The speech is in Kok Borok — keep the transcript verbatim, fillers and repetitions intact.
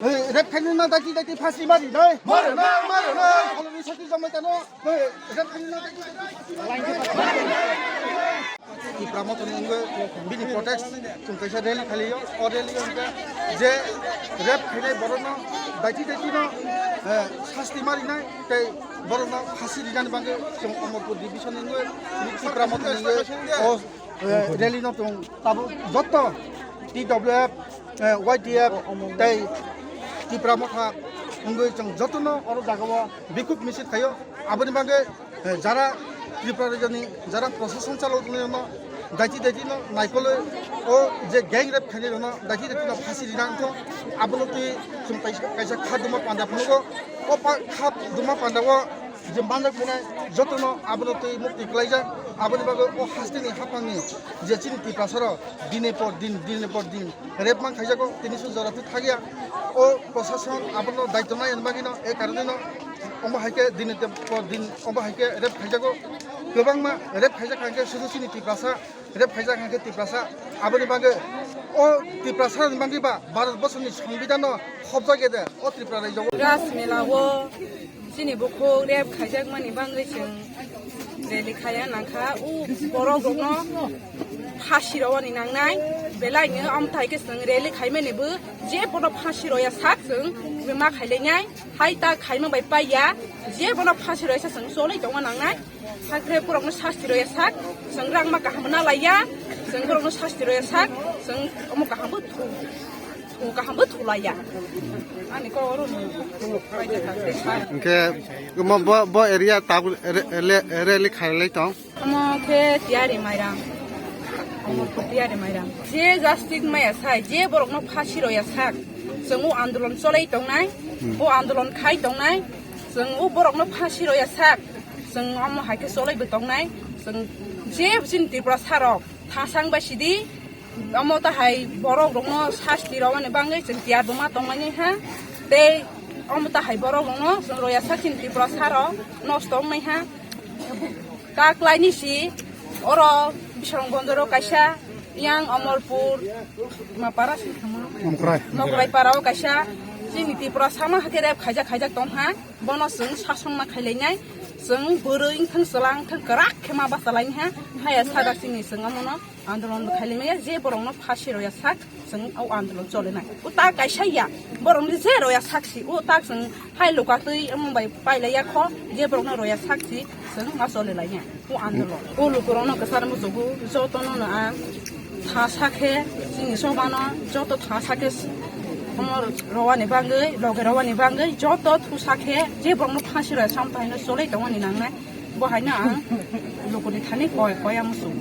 Rep khainai no daiti daiti phasi mari nai. Mari nai, mari nai. Kholoni sati jamai tano. Rep khainai no daiti daiti phasi mari nai. Tipra Motha ni wngwi bini protest chwng kaisa rally khaliyo. O rally wngkha je rep khainai borokno daiti daiti no sasti mari nai tei borokno phasi rinani bagwi chwng Omorpur division ni wngwi Tipra Motha ni wngwi o rally no chwng tabuk jotto T W F, Y T F tei Tipra Motha wngwi chwng jotono oro jagao bikhuk misil khaio. Aboni bagwi jara Tripura rajyoni jara prosason chalok tongnairokno daiti daiti no naikolwi o je gang rape khainairokno daiti daiti no phasi rina wngkha. Abono twi chwng kaisa kha duma panda phunukgo. O kha duma pandao je manjak phainai jotono abono twi mukti kwlaijak. Aboni bagwi o hasteni haphangni je chini Tiprasarok dine por din, dine por din rape man khaijago, tini sujora twi thakya. O prosason abono daityo nai bagwino e karonwino omo hai khe dine por din omo hai khe rape khaijago. Kwbangma rape khaijak hai khe sudu chini Tiprasa, rape khaijak hai khe Tiprasa. Aboni bagwi o Tiprasa ni bagwi ba Bharat borsoni songbidano khobjak ede o Tripura raijo. Ras mela o chini bukhuk rape khaijakmani bagwi chwng rally khaiya nangkha. O borok rokno phasi rwani nangnai. Belai no amthai khe chwng rally khaimani bo je bono phasi rwya sak chwng ma khailainai. Hai ta khaima bai paiya je bono phasi rwya sak chwng cholai tongma nangnai. Hakhe borokno sasti rwya sak chwng rangma kaham na laiya. Chwng borokno sasti rwya sak chwng omo kaham bo thu. Kaham bo thulaiya. Ani kok oro no. Hwnkhe omo bo, bo area tabuk rally khailai tong. Omo khe Tiyari Mairam. Omo khe Tiyari Mairam. Je justice maya sai, je borokno phasi rwya sak, chwng o andolon cholai tongnai, o andolon khai tongnai, chwng o borokno phasi rwya sak, chwng omo hai khe cholai bo tongnai, chwng je chini Tripura sarok thasang bai sidi, Omo ta hai borok rokno sasti rwmani bagwi chwng tiyar buma tongmani ha. Tei omo ta hai borok rokno chwng rwya sak chini Tripura saro nosto wngnai ha. Kaklaini si oro Bisramganj oro kaisa, yang Omorpur ma para si thangma? Nokrai. Nokrai para o kaisa chini Tripura sama hakhe rape khaijak khaijak tong ha. Bono chwng sason ma khailainai. Chwng bwrwi wngthang chwla wngthang kwrak khe ma bachalaini ha. Haya sadak chini chwng omono andolon bo khailai maya, je borokno phasi rwya sak, chwng o andolon cholinai. O ta kaisa ya, borokni je rwya sak si, o ta chwng hai luka twi omo bai pailai ya kho, je borokno rwya sak si, chwng ma choli lai ya, o andolon. O lukurokno kwchar muchungo jotono no ang tha sa khe, chini chobano joto tha sa khe, omo rwani bagwi, loge rwani bagwi joto thu sa khe, je borokno phasi rwya sam thaino cholai tongmani nangnai. Bo haino ang lukuni thani koi, koi ang muchung.